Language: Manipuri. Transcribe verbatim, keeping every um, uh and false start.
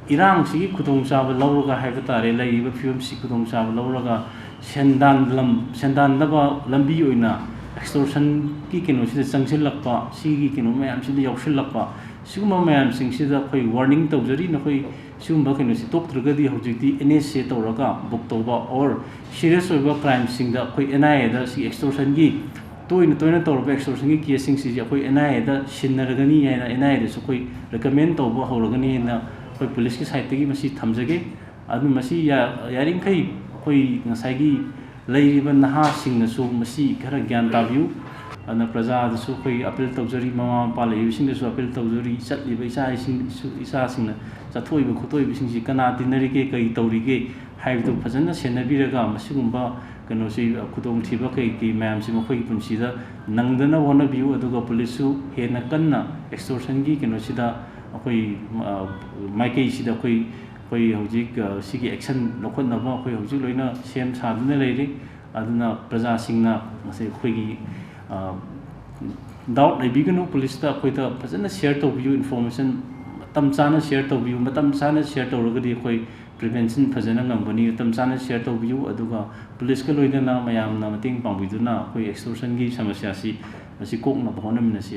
ꯏꯔꯥꯡꯁꯤꯒꯤ ꯈꯨꯗꯣꯡꯆꯥꯕ ꯂꯧꯔꯒ ꯍꯥꯏꯕ ꯇꯥꯔꯦ, ꯂꯩꯔꯤꯕ ꯐꯤꯕꯝꯁꯤ ꯈꯨꯗꯣꯡꯆꯥꯕ ꯂꯧꯔꯒ ꯁꯦꯟꯗꯥꯟ ꯂꯝ-, ꯁꯦꯟꯗꯥꯟꯅꯕ ꯂꯝꯕꯤ ꯑꯣꯏꯅ extortionꯒꯤ ꯀꯩꯅꯣꯁꯤꯗ ꯆꯪꯁꯤꯜꯂꯛꯄ, ꯁꯤꯒꯤ ꯀꯩꯅꯣ ꯃꯌꯥꯝꯁꯤꯗ ꯌꯥꯎꯁꯤꯜꯂꯛꯄ, ꯁꯤꯒꯨꯝꯕ ꯃꯌꯥꯝꯁꯤꯡꯁꯤꯗ ꯑꯩꯈꯣꯏ warning ꯇꯧꯖꯔꯤ꯫ ꯅꯈꯣꯏ ꯁꯤꯒꯨꯝꯕ ꯀꯩꯅꯣꯁꯤ ꯇꯣꯛꯇ꯭ꯔꯒꯗꯤ ꯍꯧꯖꯤꯛꯇꯤ NSA ꯇꯧꯔꯒ book ꯇꯧꯕ or serious ꯑꯣꯏꯕ crimeꯁꯤꯡꯗ ꯑꯩꯈꯣꯏ NIAꯗ ꯁꯤ extortionꯒꯤ ꯇꯣꯏꯅ ꯇꯣꯏꯅ ꯇꯧꯔꯕ extortionꯒꯤ caseꯁꯤꯡꯁꯤꯁꯦ ꯑꯩꯈꯣꯏ NIAꯗ ꯁꯤꯟꯅꯔꯒꯅꯤ ꯍꯥꯏꯅ, NIAꯗꯁꯨ ꯑꯩꯈꯣꯏ recommend ꯇꯧꯕ ꯍꯧꯔꯒꯅꯤ ꯍꯥꯏꯅ ꯑꯩꯈꯣꯏ policeꯀꯤ sideꯇꯒꯤ ꯃꯁꯤ ꯊꯝꯖꯒꯦ꯫ ꯑꯗꯨ ꯃꯁꯤ ꯌꯥ-, ꯌꯥꯔꯤꯃꯈꯩ ꯑꯩꯈꯣꯏ ꯉꯁꯥꯏꯒꯤ ꯂꯩꯔꯤꯕ ꯅꯍꯥꯁꯤꯡꯅꯁꯨ ꯃꯁꯤ ꯈꯔ ꯒ꯭ꯌꯥꯟ ꯇꯥꯕꯤꯌꯨ꯫ ꯑꯗꯨꯅ ꯄ꯭ꯔꯖꯥꯗꯁꯨ ꯑꯩꯈꯣꯏ appeal ꯇꯧꯖꯔꯤ, ꯃꯃꯥ ꯃꯄꯥ ꯂꯩꯔꯤꯕꯁꯤꯡꯗꯁꯨ appeal ꯇꯧꯖꯔꯤ, ꯆꯠꯂꯤꯕ ꯏꯆꯥ ꯏꯁꯤꯡꯁꯨ, ꯏꯆꯥꯁꯤꯡꯅ ꯆꯠꯊꯣꯛꯏꯕ ꯈꯣꯠꯇꯣꯛꯏꯕꯁꯤꯡꯁꯤ ꯀꯅꯥ ꯇꯤꯟꯅꯔꯤꯒꯦ, ꯀꯔꯤ ꯇꯧꯔꯤꯒꯦ ꯍꯥꯏꯕꯗꯨ ꯐꯖꯅ ꯁꯦꯟꯅꯕꯤꯔꯒ, ꯃꯁꯤꯒꯨꯝꯕ ꯀꯩꯅꯣꯁꯤ, ꯈꯨꯗꯣꯡꯊꯤꯕ ꯀꯩ ꯀꯩ ꯃꯌꯥꯝꯁꯤ ꯃꯈꯣꯏꯒꯤ ꯄꯨꯟꯁꯤꯗ ꯅꯪꯗꯅꯕ ꯍꯣꯠꯅꯕꯤꯌꯨ꯫ ꯑꯗꯨꯒ policeꯁꯨ ꯍꯦꯟꯅ ꯀꯟꯅ extortionꯒꯤ ꯀꯩꯅꯣꯁꯤꯗ ꯑꯩꯈꯣꯏ, ꯑ, ꯃꯥꯏꯀꯩꯁꯤꯗ ꯑꯩꯈꯣꯏ, ꯑꯩꯈꯣꯏ ꯍꯧꯖꯤꯛ, ꯑ, ꯁꯤꯒꯤ action ꯂꯧꯈꯠꯅꯕ ꯑꯩꯈꯣꯏ ꯍꯧꯖꯤꯛ ꯂꯣꯏꯅ ꯁꯦꯝ ꯁꯥꯗꯨꯅ ꯂꯩꯔꯤ꯫ ꯑꯗꯨꯅ ꯄ꯭ꯔꯖꯥꯁꯤꯡꯅ ꯉꯁꯤ ꯑꯩꯈꯣꯏꯒꯤ, ꯑ, doubt ꯂꯩꯕꯤꯒꯅꯨ꯫ Policeꯇ ꯑꯩꯈꯣꯏꯗ ꯐꯖꯅ share ꯇꯧꯕꯤꯌꯨ, information ꯃꯇꯝ ꯆꯥꯅ share ꯇꯧꯕꯤꯌꯨ꯫ ꯃꯇꯝ ꯆꯥꯅ share ꯇꯧꯔꯒꯗꯤ ꯑꯩꯈꯣꯏ prevention ꯐꯖꯅ ꯉꯝꯒꯅꯤ꯫ ꯃꯇꯝ ꯆꯥꯅ share ꯇꯧꯕꯤꯌꯨ, ꯑꯗꯨꯒ policeꯀ ꯂꯣꯏꯅꯅ ꯃꯌꯥꯝꯅ ꯃꯇꯦꯡ ꯄꯥꯡꯕꯤꯗꯨꯅ ꯑꯩꯈꯣꯏ extortionꯒꯤ ꯁꯃꯁ꯭ꯌꯥꯁꯤ ꯃꯁꯤ ꯀꯣꯛꯅꯕ ꯍꯣꯠꯅꯃꯤꯟꯅꯁꯤ꯫